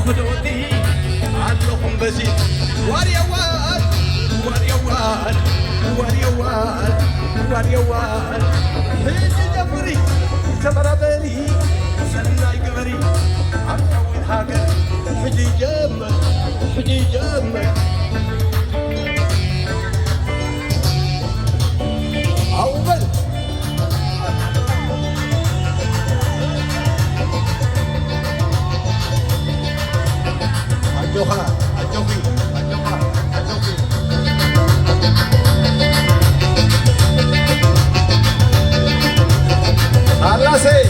ወዲ ኣለኹም በዚ ዋርየዋን ዋርየዋን ዋርየዋን ዋርየዋን ሕጂ ጀምሪ ተበራበሪ ሰናይ ግበሪ ኣርታዊት ሃገር ሕጂ ጀምር ሕጂ ጀምር ኣውበል ኣጆኻ ኣጆኺ ኣጆኻ ኣጆኺ ኣላሰይ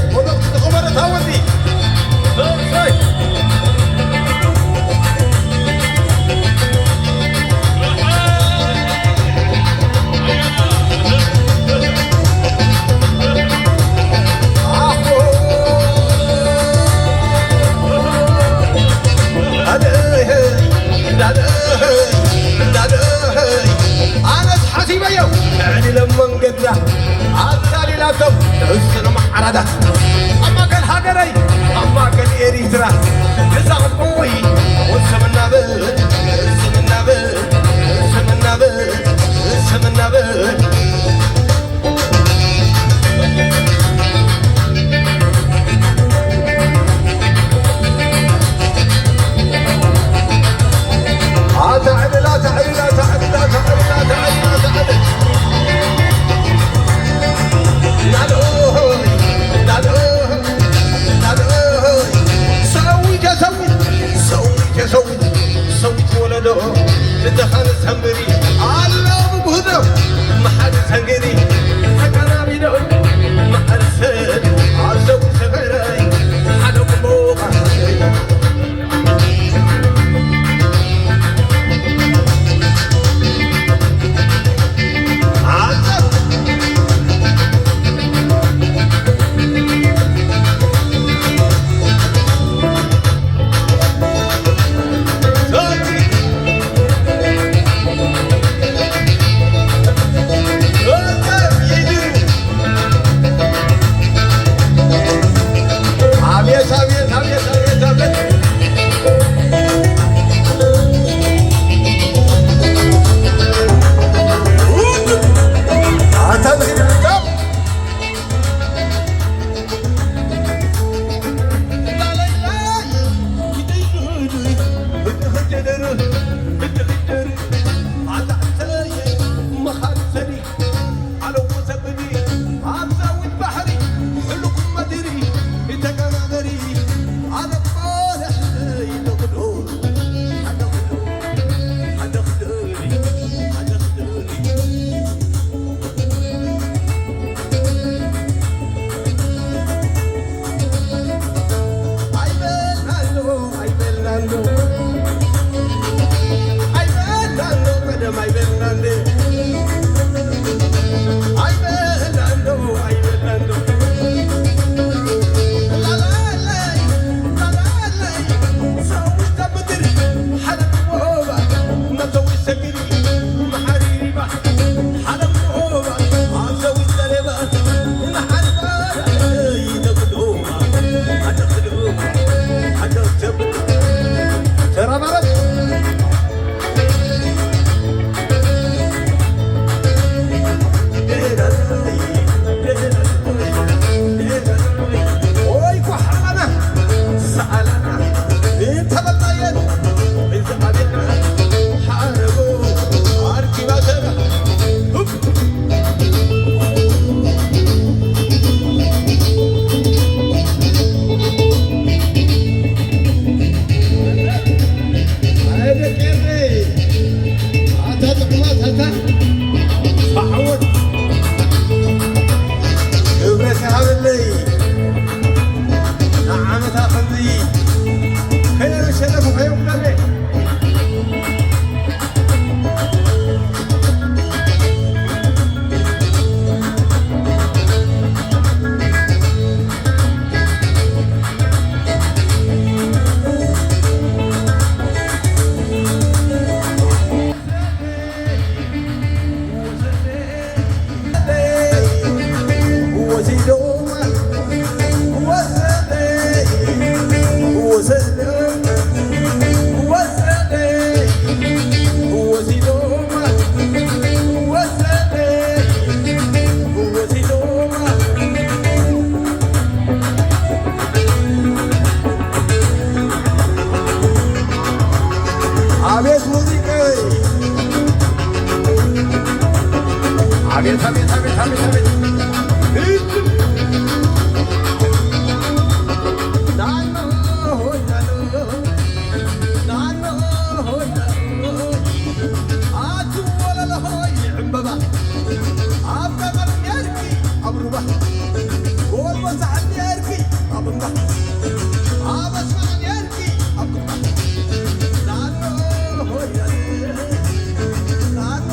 ቤት፣ ቤት፣ ቤት፣ ቤት፣ ቤት። ናኖ ሆይ ናኖ፣ ናኖ ሆይ ናኖ፣ ኣቲ ወለሎ ሆይ ዕምበባ፣ ኣብ ቀመም ኔርኪ ኣብ ሩባ፣ ጎልጎል ሳሕል ኔርኪ ኣብ እምባ፣ ኣብ ኣስመራ ኔርኪ ኣብ ግንባር። ናኖ ሆይ ናኖ፣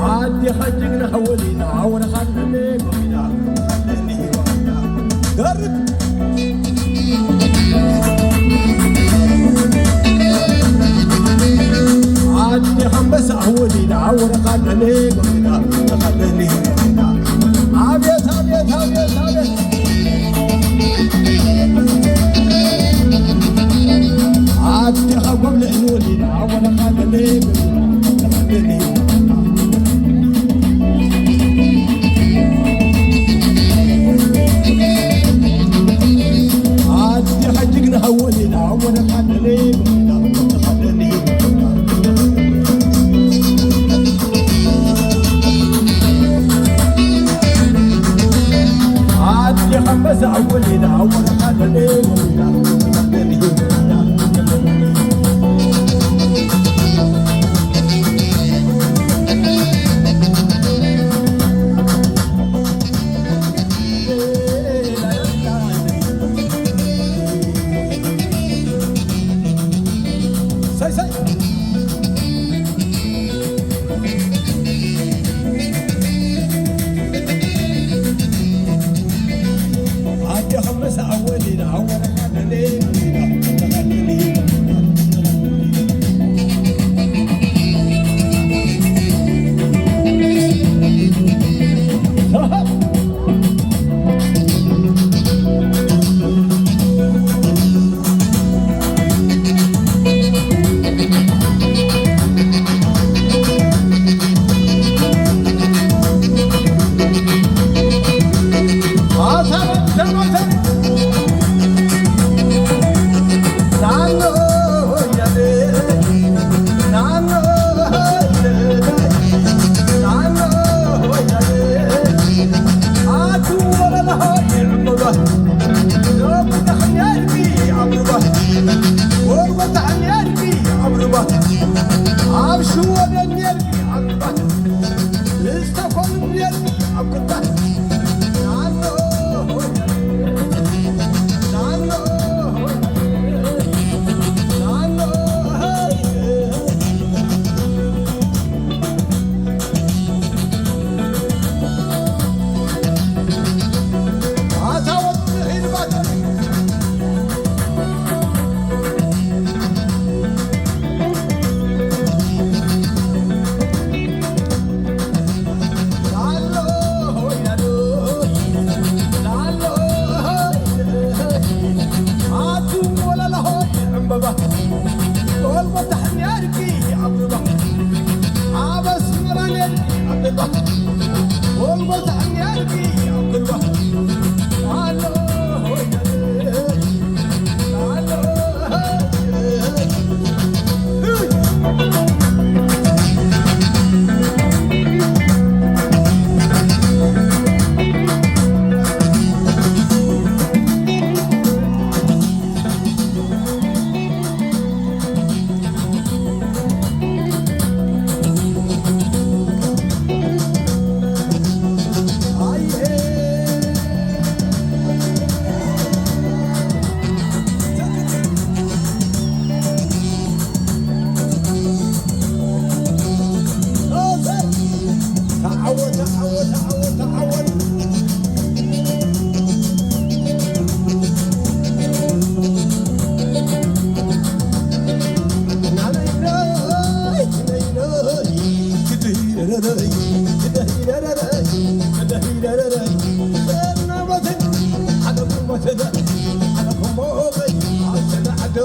ኣዴኻ ጅግና ወሊዳ፣ ኣወረኻለኒ ጎሚዳ፣ ለኒ ሂዋና። ደርብ። ኣዴኻ ኣንበሳ ወሊዳ፣ ኣወረኻለኒ ጎሚዳ፣ ለኒ ሂዋና። ኣቤት፣ ኣቤት፣ ኣቤት፣ ኣቤት። ኣዴኻ ጓብለእን ወሊዳ፣ ኣወለኻ ለለይ ጎሊዳ፣ ለኻ ለለይ። ኣዴኻ ጅግና ወሊዳ፣ ኣወለኻ ለለይ ጎሊዳ፣ ለኻ ለለይ። ኣዴኻ ኣንበሳ ወሊዳ፣ ኣወለኻ ለለይ ጎሊዳ፣ ለኻ ለለይ። ሳይ ሳይ።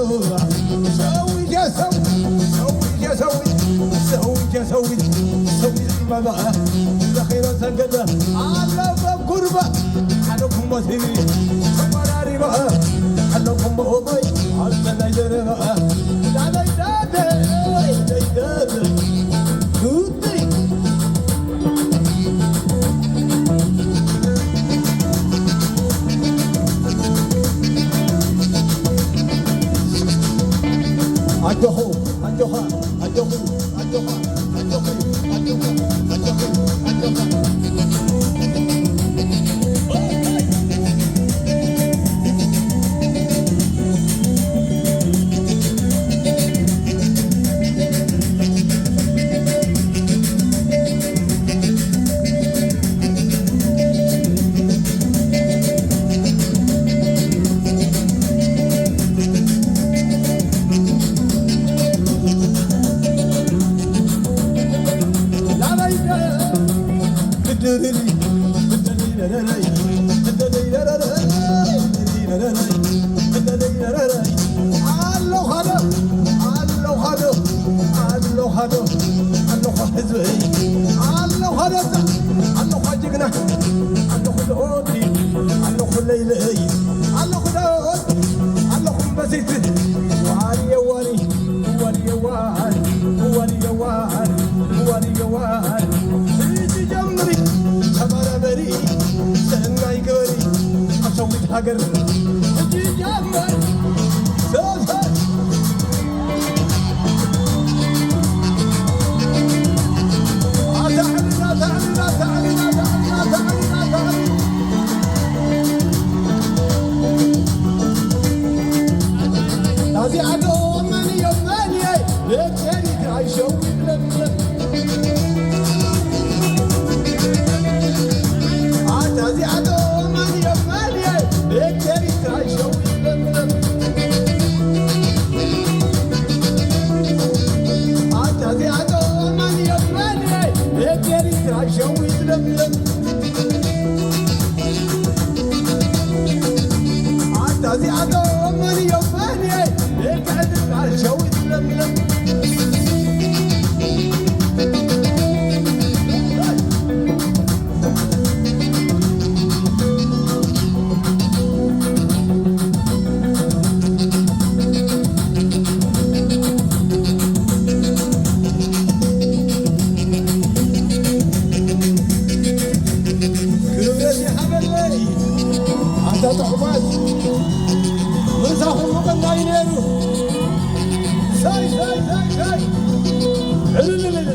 ሰዊት ሰዊት ሰዊት ሰዊት ሰዊት ሰዊት ሰዊት ሰዊት ኣጆኹ፣ ኣጆኻ፣ ኣጆኹ፣ ኣጆኻ፣ ኣጆኺ፣ ኣጆኹ፣ ኣጆኺ፣ ኣጆኻ። ኣሎኻ ዶ? ኣሎኻ ዶ? ኣሎኻ ዶ? ኣሎኻ ዶ? ኣሎኻ ህዝበይ፣ ኣሎኻ ዶ? ኣሎኻ ጅግና፣ ኣሎኹ ዶ? ኣሎኹ ለይለይ፣ ኣሎኹ ዶ? ኣሎኹ እምበሲት፣ ዋሪ የዋሪ፣ ዋሪ የዋሪ፣ ዋሪ የዋሪ፣ ዋሪ የዋሪ። ሕጂ ጀምሪ፣ ተበራበሪ፣ ሰናይ ግበሪ፣ ኣብ ሸዊት ሃገር ሕጂ ጀምሪ። ሰሰ ክብረት ይሃበለይ ኣታ ጥዑማት፣ ምሳኹም ምቕናይ ነይሩ። ሳይ ሳይ ሳይ ሳይ ዕልልልልል።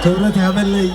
ክብረት ይሃበለይ።